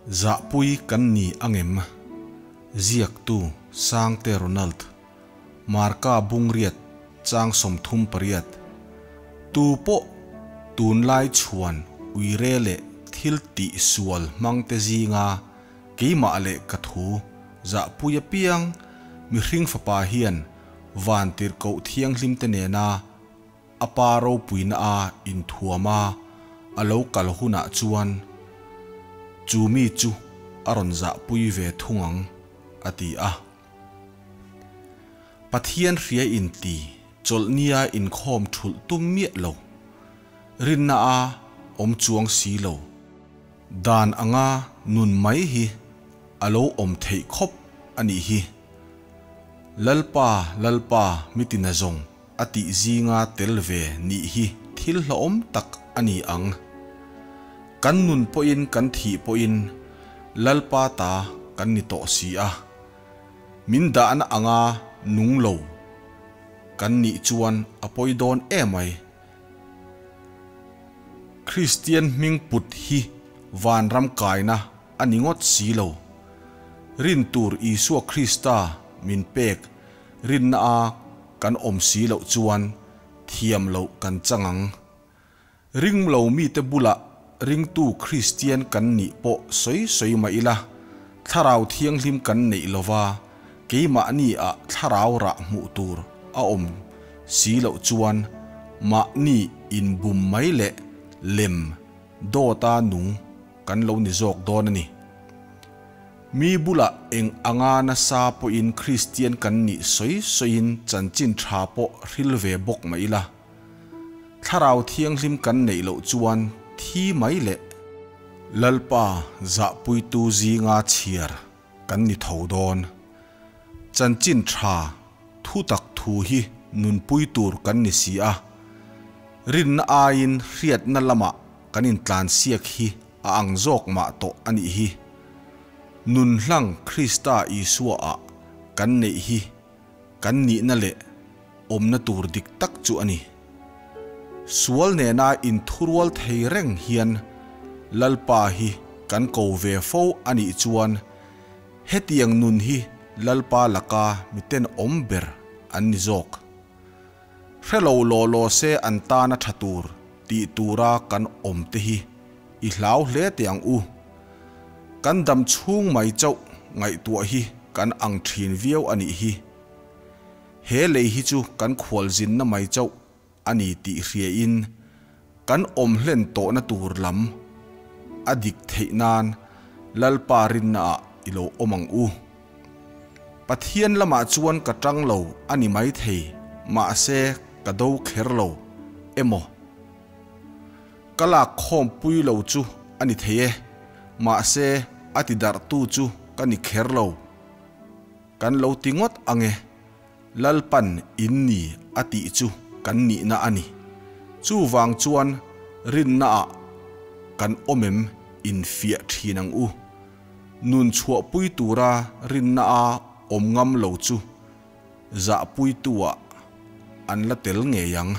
Zahpui kan ni angem? Ziaktu, Sangte Ronald, Marka Bungriat, Chang 38. Tu pawh tunlai chhuan uire leh thil tih sual hmangte zinga keimah leh ka thu zahpui apiang mihring fapa hian vantirhkoh thianghlimte nena a pa ropuina a inthuama a lo kal hunah chuan Chu mi chu a rawn zahpui ve thung ang, a ti a. Pathian hria inti chawlhnia inkhawm thulh tum miah lo, rinna a awm chuang si lo. Dan anga nun mai hi a lo awm theih khawp a nih hi. Lalpa, Lalpa mitina zawng a tih zinga tel ve nih hi thil hlauhawm tak a ni ang. Kan nun pawhin kan thih pawhin Lalpa ta kan ni tawh si a, min dahna anga nung lo kan nih chuan a pawi dawn emai. Kristian hming put hi vanram kaina a ni ngawt si lo. Rin tur Isua Krista min pek rinna a kan awm si loh chuan thiam loh kan chang ang. Ring lo mite bulah ringtu Kristian kan nih pawh sawi sawi mah ila, Thlarau Thianghlim kan neih lova keimahni ah thlarau rah hmuh tur a awm si loh chuan mahni inbum mai leh lem dawta nung kan lo ni zawk dawn a ni. Mi bulah eng anga nasa pawhin Kristian kan nih sawi sawiin chanchin tha pawh hril ve bawk mah ila, Thlarau Thianghlim kan neih loh chuan thi mai leh Lalpa zahpuitu zinga chhiar kan ni tho dawn. Chanchin tha thu tak thu hi nunpui tur kan ni si a, rinna aiin hriatna lamah kan intlansiak hi a ang zawk mah tawh a nih hi. Nun hlang Krista Isua ah kan neih hi kan nihna leh awmna tur dik tak chu a ni. Sual nena inthurual thei reng hian Lalpa hi kan ko ve fo a nih chuan hetiang nun hi Lalpa laka miten awm ber an ni zawk. Hre lo law law se an tana tha tur tih tura kan awm te hi i hlau hle teh ang u. Kan dam chhung mai chauh ngaihtuah hi kan ang thin viau a nih hi. He lei hi chu kan khualzinna mai chauh a ni tih hriain kan awm hlen tawhna tur lam a dik theih nan Lalpa rinnaah i lo awm ang u. Pathian lamah chuan ka tang lo a ni maithei, mahse ka do kher lo emaw? Ka lak khawmpui lo chu a ni thei e, mahse a ti darhtu chu ka ni kher lo. Kan lo ti ngawt ang e, Lalpan in ni a tih chu kan nihna a ni. Chuvang chuan rinnaah kan awm em infiah thin ang u. Nun chhuahpui tura rinna a awm ngam lo chu zahpuitu-ah an la tel ngei ang.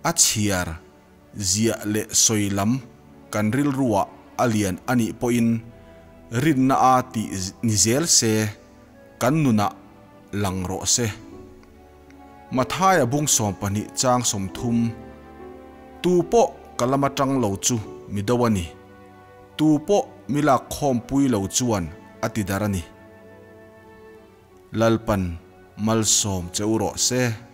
A chhiar, ziah leh sawi lam kan rilruah a lian a nih pawhin rinna a tih ni zel se kan nunah lang rawh se. Mathaia bung 12 chang 30, Tu pawh ka lama tang lo chu mi do a ni. Tu pawh mi lak khawmpui lo chuan a ti dar a ni. Lalpan malsawm che u rawh se.